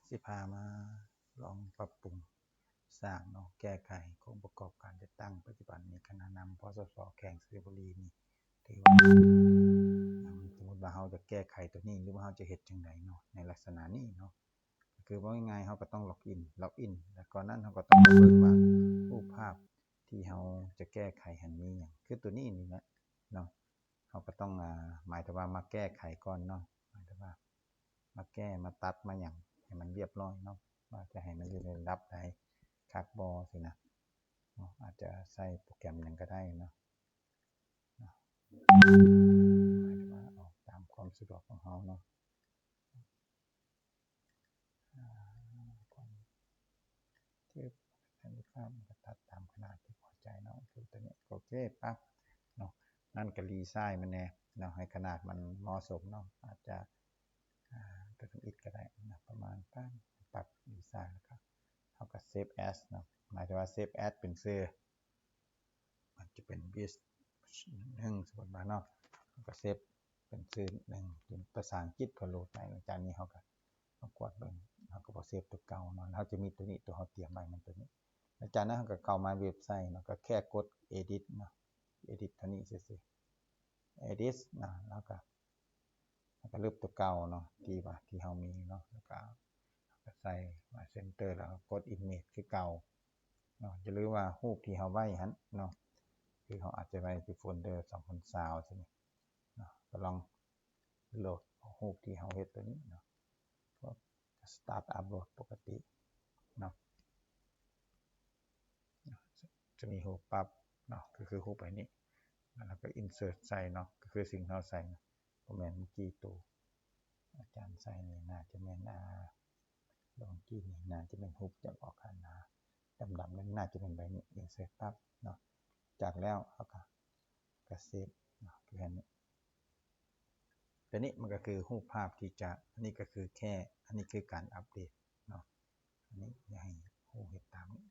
ຊິພາມາລອງປັບປຸງສ້າງເນາະ ແກ້ໄຂໂຄງປະກອບການຈັດຕັ້ງ. ປັດຈຸບັນນີ້ຄະນະນຳ ປສສ ແຂວງໄຊຍະບູລີນີ້ ຖືວ່າ ສົມມຸດວ່າເຮົາຈະແກ້ໄຂໂຕນີ້ ຫຼືວ່າເຮົາຈະເຮັດຈັ່ງໃດເນາະ ໃນລັກສະນະນີ້ເນາະ. ຄືເວົ້າງ່າຍໆ ເຮົາກໍຕ້ອງລັອກອິນ ລັອກອິນ ແລ້ວກ່ອນນັ້ນເຮົາກໍຕ້ອງມາເບິ່ງວ່າຮູບພາບທີ່ເຮົາຈະແກ້ໄຂຫັ້ນມີຫຍັງ ຄືໂຕນີ້ນີ້ແຫຼະເນາະ. ເຮົາກໍຕ້ອງ ອາ ໝາຍເຖິງວ່າມາແກ້ໄຂກ່ອນເນາະ ໝາຍເຖິງວ່າມາແກ້ ມາຕັດ ມາຫຍັງໃຫ້ມັນລຽບລ້ອຍເນາະ ວ່າຈະໃຫ້ມັນຢູ່ໃນລະດັບໃດ ຄັກບໍ່ຊີ້ນະເນາະ. ອາດຈະໃຊ້ໂປຣແກຣມຫຍັງກໍໄດ້ເນາະ ເນາະ ໝາຍເຖິງວ່າເອົາຕາມຄວາມສະດວກຂອງເຮົາເນາະ. ອາ ຄວາມ ທີ່ ອັນນີ້ກໍຕັດຕາມຂະໜາດທີ່ພໍໃຈເນາະ ຄືຕົວນີ້. ໂອເຄ ປັບເນາະ ນັ້ນກໍລີໄຊມັນແດ່ເນາະ ໃຫ້ຂະໜາດມັນເໝາະສົມເນາະ. ອາດຈະ ອາ ຕົວທຳອິດກໍໄດ້ເນາະ ປະມານປານ ປັບລີໄຊ ແລ້ວກໍເຮົາກໍ save as ເນາະ ໝາຍເຖິງວ່າ save as ເປັນຊື່ ມັນຈະເປັນ base ໜຶ່ງ ສົມມຸດວ່າເນາະ ເຮົາກໍເຊບເປັນຊື່ໜຶ່ງ ເປັນພາສາອັງກິດກໍໂຫຼດໄດ້. ຫຼັງຈາກນີ້ເຮົາກໍມາກວດເບິ່ງ ເຮົາກໍບໍ່ເຊບຕົວເກົ່າເນາະ ເຮົາຈະມີຕົວນີ້ ຕົວເຮົາຕຽມໄວ້ມັນຕົວນີ້. ຫຼັງຈາກນັ້ນເຮົາກໍເຂົ້າມາເວັບໄຊເນາະ ກໍແຄ່ກົດ edit ເນາະ edit ຕົວນີ້ຊື່ໆ edit ນະ ແລ້ວກໍ ແລ້ວກໍລຶບຕົວເກົ່າເນາະ ທີ່ວ່າທີ່ເຮົາມີເນາະ ແລ້ວກໍເຮົາກໍໃສ່ center ແລ້ວກໍກົດ image ຄືເກົ່າເນາະ. ຢ່າລືມວ່າຮູບທີ່ເຮົາໄວ້ຫັ້ນເນາະ ຄືເຮົາອາດຈະໄວ້ທີ່ໂຟນເດີສອງພັນຊາວ ຊີ້ເນາະ. ກໍລອງໂຫຼດເອົາຮູບທີ່ເຮົາເຮັດຕົວນີ້ເນາະ ກໍ start upload ປົກກະຕິເນາະ. ຈະມີຮູບປັບເນາະ ກໍຄືຮູບໃບນີ້ ແລ້ວກໍ insert ໃສ່ເນາະ ກໍຄືສິ່ງທີ່ເຮົາໃສ່ນະ ບໍ່ແມ່ນເມື່ອກີ້ໂຕອາຈານໃສ່ນີ້ ໜ້າຈະແມ່ນ ອາ ລອງກີ້ນີ້ໜ້າຈະແມ່ນຮູບຈາກອອກຫາໜ້າດຳໆ ນັ້ນໜ້າຈະແມ່ນໃບນີ້ insert ປັບເນາະ. ຈາກແລ້ວເຮົາກໍ ກໍເຊບເນາະ ຄືອັນນີ້ ຕົວນີ້ມັນກໍຄືຮູບພາບທີ່ຈະ ອັນນີ້ກໍຄືແຄ່ ອັນນີ້ຄືການອັບເດດເນາະ. ອັນນີ້ຢ່າໃຫ້ຮູ້ເຮັດຕາມນີ້